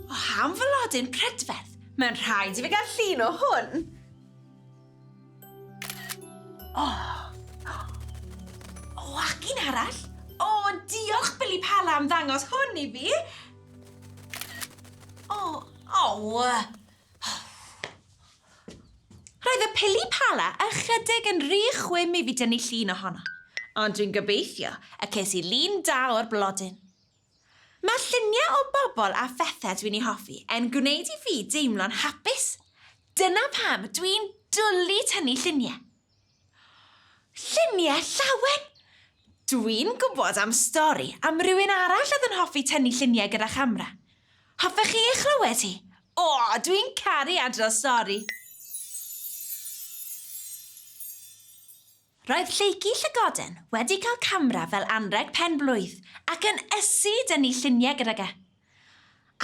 O, am flodyn prydferth! Mae'n rhaid i fi gael llun o hwn. O, o ac un arall. O, diolch Billy Pala am ddangos hwn i fi. O, o. Roedd y Pili Pala ychydig yn rhy chwim i fi dynnu llun ohono, ond dwi'n gobeithio y ces i lun da o'r blodyn. Mae lluniau o bobl a phethau dwi'n eu hoffi yn gwneud i fi deimlo'n hapus. Dyna pam dwi'n dwlu tynnu lluniau. Lluniau llawen! Dwi'n gwybod am stori am rywun arall oedd yn hoffi tynnu lluniau gyda chamera. Hoffech chi ei chlywed hi? O, dwi'n caru adrodd stori! Roedd Lleucu Llygoden wedi cael camera fel anrheg pen-blwydd ac yn ysu i dynnu lluniau gydag e.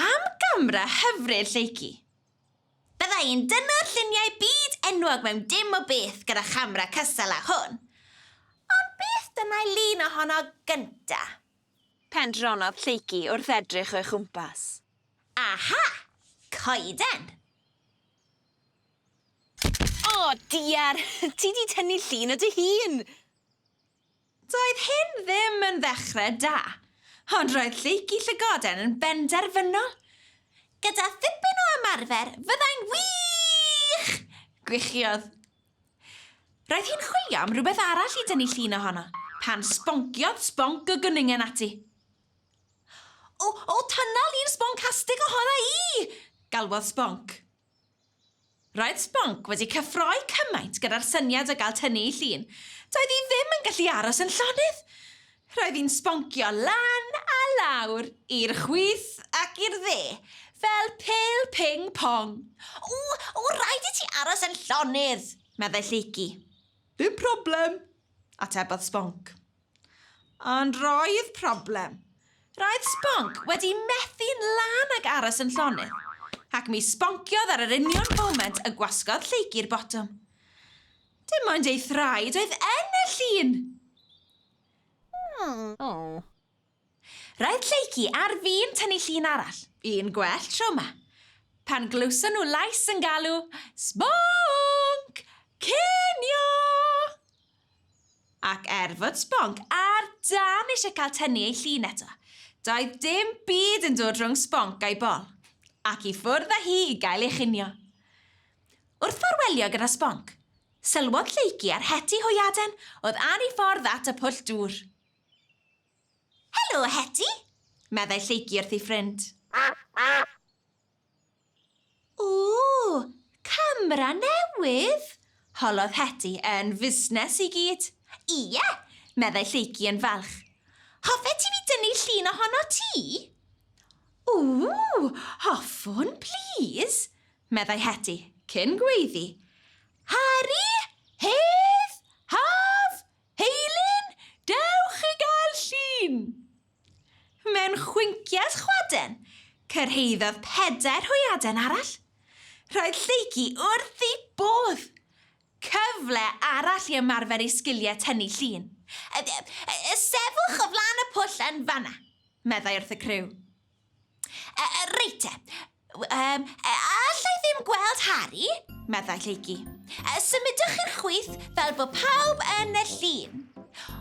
Am gamera hyfryd, Lleucu! Bydda i'n dynnu'r lluniau byd enwog mewn dim o beth gyda chamera cystal â hwn. Ond beth dyna'i lun ohono gynta? Pendronodd Lleucu wrth edrych o'i chwmpas. Aha! Coeden! O, diar! Ti 'di tynnu llun o dy hun! Doedd hyn ddim yn ddechrau da, ond roedd Lleucu Llygoden yn benderfynol. Gyda thipyn o ymarfer, fyddai'n wych! Gwichiodd. Roedd hi'n chwilio am rywbeth arall i dynnu llun ohono, pan sbonciodd sbonc y gwningen ati. O, o, tynna lun sboncastig ohona i! galwodd Sbonc. Roedd Sbonc wedi cyffroi cymaint gyda'r syniad o gael tynnu ei llun, doedd hi ddim yn gallu aros yn llonydd! Roedd hi'n sboncio lan a lawr, i'r chwith ac i'r dde, fel pêl ping pong. O, o, rhaid i ti aros yn llonydd! meddai Lleucu. Dim problem! atebodd Sbonc. Ond roedd problem. Roedd Sbonc wedi methu'n lân ag aros yn llonydd, ac mi sbonciodd ar yr union foment y gwasgodd Lleucu'r botwm. Dim ond ei thraed oedd yn y llun! Roedd Lleucu ar fin tynnu llun arall, un gwell tro 'ma, pan glywson nhw lais yn galw, Sbonc! Cinio! Ac er fod Sbonc ar dân eisiau cael tynnu ei llun eto, doedd dim byd yn dod rhwng Sbonc a'i bol, ac i ffwrdd â hi i gael ei chinio. Wrth ffarwelio gyda Sbonc, sylwodd Lleucu ar Heti Hwyaden oedd ar ei ffordd at y pwll dŵr. Helo, Heti! meddai Lleucu wrth ei ffrind. O, camera newydd? holodd Heti yn fusnes i gyd. Ie, meddai Lleucu yn falch. Hoffet ti fi dynnu llun ohono ti? O, hoffwn, plîs, meddai Heti, cyn gweiddi. Harri! Hedd! Haf! Heilyn! Dewch i gael llun! Mewn chwinciad chwaden, cyrhaeddodd pedair hwyaden arall. Roedd Lleucu wrth ei bodd! Cyfle arall i ymarfer ei sgiliau tynnu llun. Sefwch o flaen y pwll yn fan'na, meddai wrth y criw. Reit te. Um, alla i ddim gweld Harry, meddai Lleucu. Symudwch i'r chwith fel bod pawb yn y llun.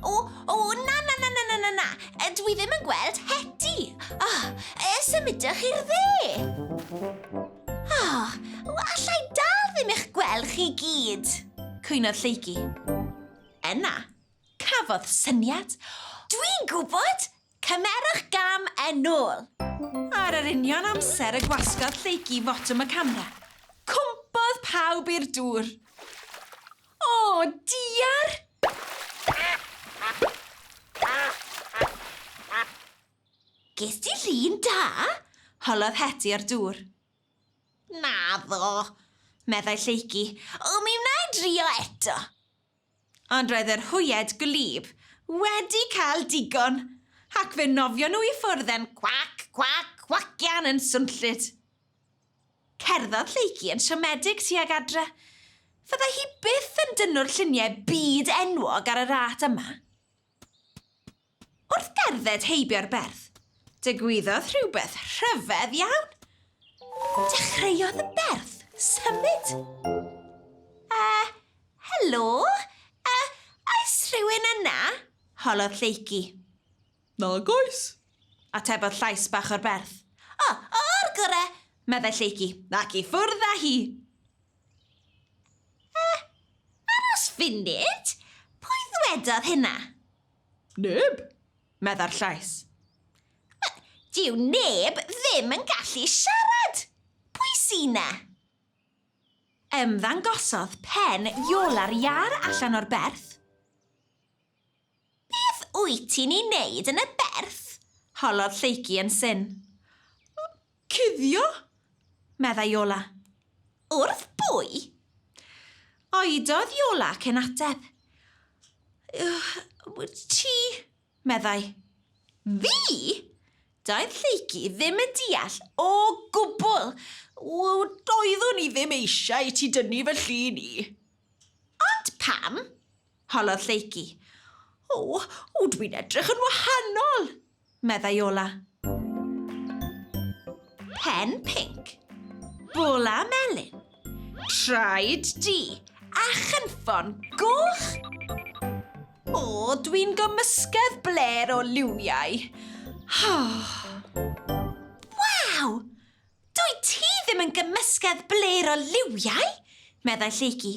O, o, na, na, na, na, na, na, na. Dwi ddim yn gweld Heti. Oh, symudwch i'r dde. Oh, alla i dal ddim eich gweld chi gyd, cwynodd Lleucu. Yna, cafodd syniad. Dwi'n gwybod! Cymerwch gam yn ôl! Ar yr union amser y gwasgodd Lleucu fotwm y camera, cwmpodd pawb i'r dŵr. O, diar! Ges di lun da? holodd Heti o'r dŵr. Naddo, meddai Lleucu. O, mi wna i drio eto. Ond roedd yr hwyed gwlyb wedi cael digon, ac fe nofion nhw i ffwrdd yn cwac, cwac, cwacian yn swnllyd. Cerddodd Lleucu yn siomedig tuag adre. Fyddai hi byth yn dynnu'r lluniau byd enwog ar y rât yma. Wrth gerdded heibio'r berth, digwyddodd rhywbeth rhyfedd iawn. Dechreuodd y berth symud. Uh, helo? Uh, oes rhywun yna? Holodd Lleucu. Nag oes, atebodd llais bach o'r berth. O, o'r gore, meddai Lleucu, ac i ffwrdd â hi. Eh, aros funud, pwy ddwedodd hynna? Neb, meddai'r llais. Dyw neb ddim yn gallu siarad! Pwy sy 'na? Ymddangosodd pen Iola'r iâr allan o'r berth. Beth wyt ti'n ei wneud yn y berth? holodd Lleucu yn syn. Cuddio, meddai Iola. Wrth bwy? Oedodd Iola cyn ateb. Ti, meddai. Fi? Doedd Lleucu ddim yn deall o gwbl. Doeddwn i ddim eisiau i ti dynnu fy llun i. Ond pam? holodd Lleucu. O, o, dwi'n edrych yn wahanol, meddai Iola. Pen pinc, bola melyn, traed du a chynffon goch. O, dwi'n gymysgedd blêr o liwiau. Waw! Dwyt ti ddim yn gymysgedd blêr o liwiau, meddai Lleucu.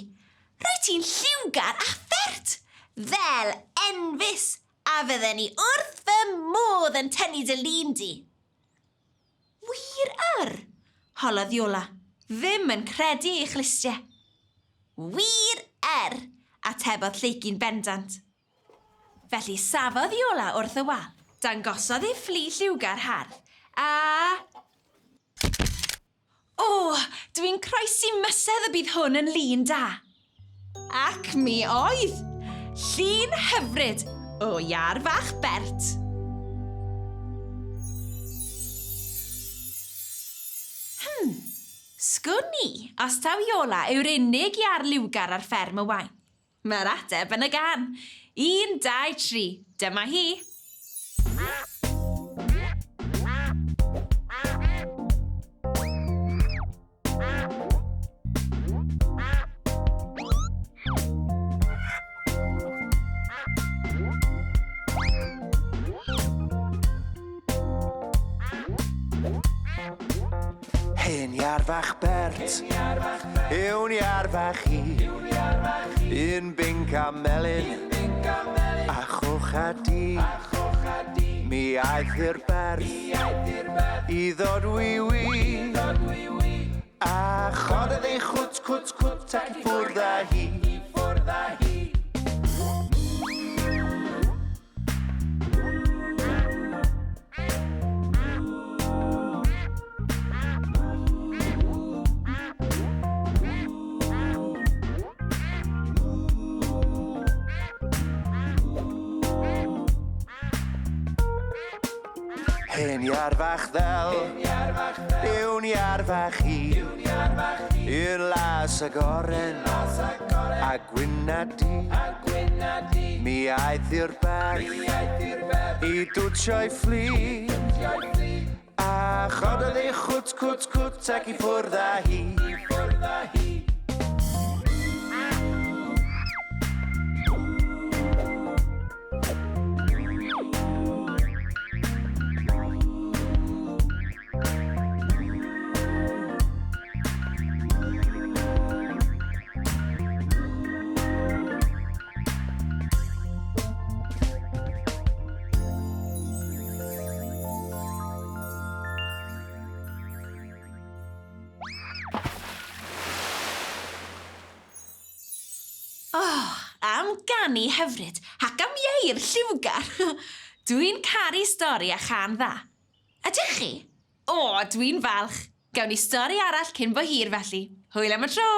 Rwyt ti'n lliwgar a phert, fel enfys, a fydden i wrth fy modd yn tynnu dy lun di. Wir yr? holodd Iola, ddim yn credu ei chlustiau. Wir yr, atebodd Lleucu'n bendant. Felly safodd Iola wrth y wal, dangosodd ei ffli lliwgar hardd, a... O, dwi'n croesi mysedd y bydd hwn yn lun da. Ac mi oedd! Llun hyfryd o iâr fach bert. Hmm, sgwn i os taw Iola yw'r unig iâr liwgar ar fferm y Waun. Mae'r ateb yn y gân. Un, dau, tri. Dyma hi. Hen iar fach bert, yw'n iar fach i. Un binc a melyn, a choch a du. Mi aeth i'r berth, i ddod wi-wi. A chododd ei chwt, cwt, cwt ac i ffwrdd â hi. Hen iar fach ddel, yw'n iar fach i. Un las ag oren, a gwyn a du. Mi aeth i'r berth, i dwtsio'i ffli. A chododd ei chwt, cwt, cwt ac i ffwrdd â hi. Oh, am ganu hyfryd ac am ieir lliwgar! Dwi'n caru stori a chân dda. Ydych chi? O, dwi'n falch! Gawn ni stori arall cyn bo hir felly. Hwyl am y tro!